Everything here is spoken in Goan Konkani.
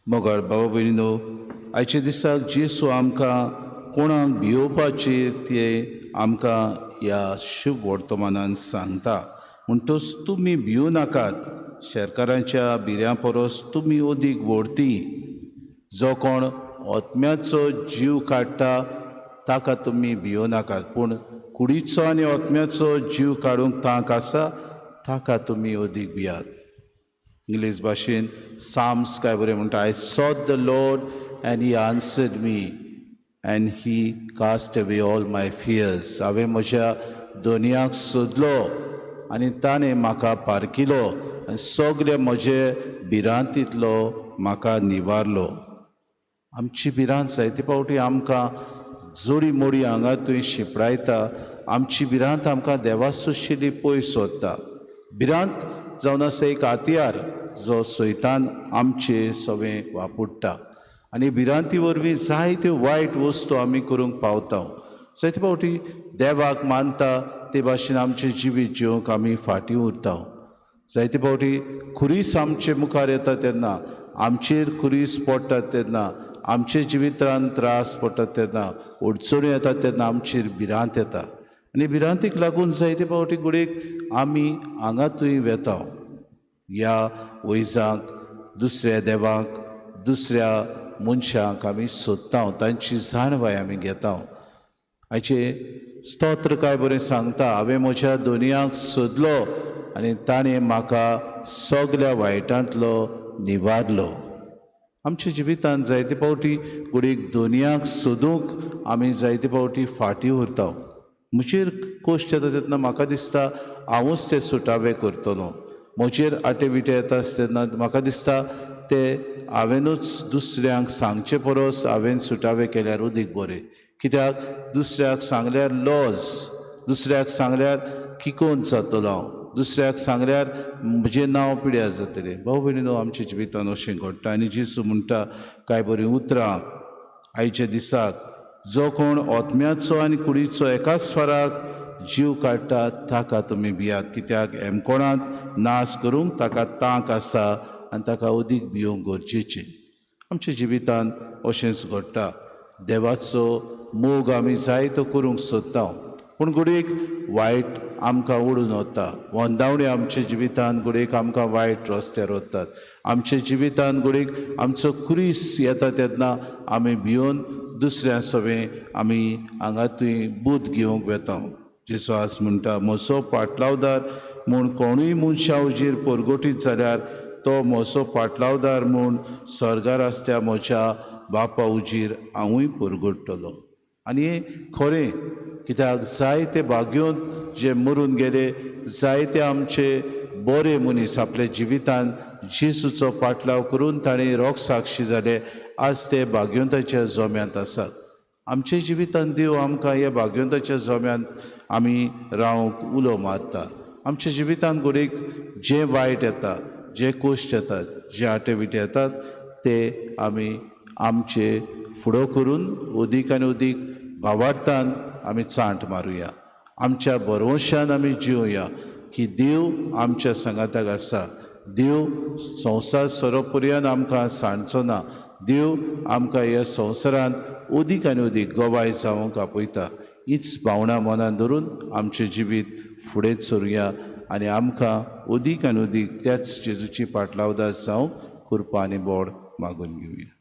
मोगाळ बाबा भयणीनो, आयच्या दिसाक जेजू आमकां कोणाक भियोवपाचे ते आमकां ह्या शुभ वर्तमानान सांगता. म्हणटच तुमी भिवू नाकात, शेरकारांच्या भिऱ्यां परस तुमी अदीक व्हडती. जो कोण आत्म्याचो जीव काडटा ताका तुमी भियो नाकात, पूण कुडीचो आनी आत्म्याचो जीव काडूंक तांक आसा ताका तुमी अदीक भियात. इंग्लीश भाशेन साम्स काय बरें म्हणटा, I sought the Lord and he answered me and he cast away all my fears. हांवें म्हज्या दोनयाक सोदलो आनी ताणें म्हाका पारखिलो आनी सगळे म्हजे भिरांतींतलो म्हाका निवारलो. आमची भिरांत जायते फावटी आमकां जोडी मोडी हांगा थंय शिंपडायता. आमची भिरांत आमकां देवासुशिल्ली पयस सोदता. भिरांत जावन आसा एक हातयार जो सैतान आमचे सवें वापुडटा आनी भिरांती वरवीं जायत्यो वायट वस्तू आमी करूंक पावता. जायते फावटी देवाक मानता ते भाशेन आमचें जिवीत जिवंक आमी फाटीं उरता. जायते फावटी खुरीस आमचे मुखार येता तेन्ना, आमचेर खुरीस पडटात तेन्ना, आमचे जिवितान त्रास पडटात तेन्ना, अडचण्यो येतात तेन्ना आमचेर भिरांत येता आनी भिरांतीक लागून जायते फावटी घडयेक आमी हांगा थंय वेता. ह्या वैजांक, दुसऱ्या देवांक, दुसऱ्या मनशांक आमी सोदता, तांची जाणवाय आमी घेता. आयचें स्तोत्र काय बरें सांगता, हांवें म्हज्या दोनयांक सोदलो आनी ताणें म्हाका सगल्या वायटांतलो निवारलो. आमच्या जिवितांत जायते फावटी घडयेक दोनयांक सोदूंक आमी जायते फावटी फाटीं उरता. म्हजेर कश्ट येता तेन्ना म्हाका दिसता हांवूच ते सुटावे करतलो. म्हजेर आटे विटे येता तेन्ना म्हाका दिसता ते हांवेनूच दुसऱ्यांक सांगचे परस हांवें सुटावे केल्यार अदीक बरें. कित्याक दुसऱ्याक सांगल्यार लॉज, दुसऱ्याक सांगल्यार किकोन जातलो हांव, दुसऱ्याक सांगल्यार म्हजें नांव पिड्यार जातलें. भाव भयणीनो, आमच्या जिवितान अशें घडटा आनी जेजू म्हणटा कांय बरीं उतरां आयच्या दिसाक, जो कोण आत्म्याचो आनी कुडीचो एकाच फाराक जीव काडटा ताका तुमी भियात. कित्याक हेमकोणांत नाश करूंक ताका तांक आसा आनी ताका अदीक भिवंक गरजेचें. आमच्या जिवितांत अशेंच घडटा. देवाचो मोग आमी जाय तो करूंक सोदता, पूण घडयेक वायट आमकां ओडून वता. वंदावणी आमच्या जिवितांत घडयेक आमकां वायट रस्त्यार वतात. आमच्या जिवितांत घडयेक आमचो क्रीस येता तेन्ना आमी भियोन दुसऱ्या सवें आमी हांगा थंय बूद घेवंक वेता. जेजू आज म्हणटा, म्हजो पाटलावदार म्हूण कोणूय मनशा उजीर परगटीत जाल्यार तो म्हजो पाटलावदार म्हूण स्वर्गार आसत्या म्हज्या बापा उजीर हांवूय परगडटलो. आनी हें खरें, कित्याक जायते भाग्योंत जे मरून गेले, जायते आमचे बरे मनीस आपल्या जिवितान जेजूचो पाटलाव करून ताणें रोगसाक्षी जाले, आज ते भाग्योंताच्या जोम्यांत आसात. आमच्या जिवितान देव आमकां ह्या भाग्योंताच्या जोम्यांत आमी रावंक उलो मारता. आमच्या जिवितान घडयेक जें वायट येता, जे कश्ट येतात, जे आटे विटे येतात ते आमी आमचे फुडो करून अदीक आनी अदीक भावार्थान आमी चांट मारुया. आमच्या भरवंशान आमी जिवया की देव आमच्या सांगाताक आसा. देव संवसार सोरोपर्यंत आमकां सांडचो ना. देव आमकां ह्या संवसारांत अदीक आनी अदीक गवाय जावंक आपयता. हीच भावना मनान धरून आमचें जिवीत फुडें चरुया आनी आमकां अदीक आनी अदीक त्याच जेजूची पाटलावदार जावंक कृपा आनी बोड मागून घेवया.